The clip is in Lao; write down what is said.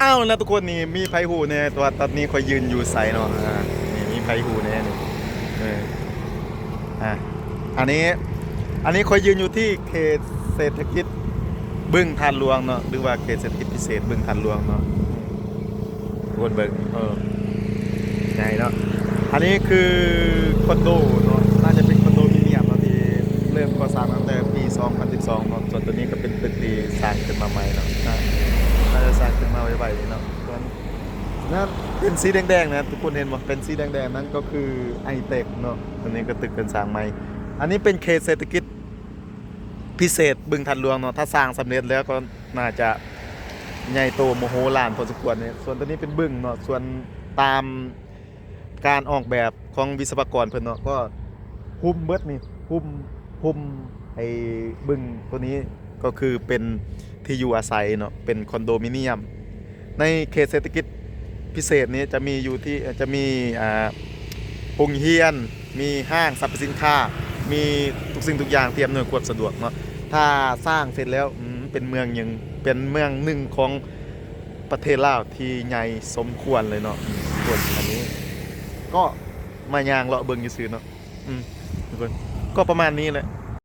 ອ້າວ ແລ້ວທຸກຄົນນີ້ມີໃຜຮູ້ແດ່ວ່າຕອນນີ້ຂ້ອຍຢືນຢູ່ໃສເນາະ? ອ່າ ນີ້ມີໃຜຮູ້ແດ່ນີ້? ເອີ ອ່າ ອັນນີ້ ອັນນີ້ຂ້ອຍຢືນຢູ່ທີ່ເຂດເສດຖະກິດບຶງທາດຫຼວງເນາະ ຫຼືວ່າເຂດເສດຖະກິດພິເສດບຶງທາດຫຼວງເນາະ. ທຸກຄົນເບິ່ງ ເອີ ໃຫຍ່ເນາະ. ອັນນີ້ຄືຄອນໂດເນາະ ໜ້າຈະເປັນຄອນໂດມິນຽມເນາະ ທີ່ເລີ່ມກໍ່ສ້າງຕັ້ງແຕ່ປີສອງພັນສິບສອງເນາະ. ສ່ວນຕົວນີ້ກໍເປັນຕຶກທີ່ສ້າງຂຶ້ນມາໃໝ່ເນາະ ໜ້າ ໜ້າຈະສ້າງຂຶ້ນມາໄວໆນີ້ເນາະ. ສ່ວນນັ້ນເປັນສີແດງໆນະ ທຸກຄົນເຫັນບໍ່? ເປັນສີແດງໆນັ້ນກໍຄືໄອເຕັກເນາະ. ອັນນີ້ກໍຕຶກເພິ່ນສ້າງໃໝ່. ອັນນີ້ເປັນເຂດເສດຖະກິດພິເສດບຶງທາດຫຼວງເນາະ. ຖ້າສ້າງສຳເລັດແລ້ວກໍໜ້າຈະໃຫຍ່ໂຕມະໂຫລານພໍສົມຄວນເດ. ສ່ວນຕົວນີ້ເປັນບຶງເນາະ. ສ່ວນຕາມ ການອອກແບບຂອງວິສະວະກອນເພິ່ນເນາະ ກໍຫຸ້ມເບິດນີ້ ຫຸ້ມ ຫຸ້ມໄອ້ບຶງໂຕນີ້ ກໍຄືເປັນທີ່ຢູ່ອາໄສເນາະ ເປັນຄອນໂດມິນຽມ. ໃນເຂດເສດຖະກິດພິເສດນີ້ຈະມີຢູ່ທີ່ ຈະມີ ອ່າ ໂຮງຮຽນ ມີຫ້າງສັບພະສິນຄ້າ ມີທຸກສິ່ງທຸກຢ່າງທີ່ອຳນວຍຄວາມສະດວກເນາະ. ຖ້າສ້າງເສັດແລ້ວ ອືມ ເປັນເມືອງໜຶ່ງ ເປັນເມືອງໜຶ່ງຂອງ ປະເທດລາວທີ່ໃຫຍ່ສົມຄວນເລີຍເນາະ. ສ່ວນອັນນີ້ກໍມາຍ່າງເລາະເບິ່ງຊື່ໆເນາະ. ອືມ ທຸກຄົນ ກໍປະມານນີ້ແຫຼະ.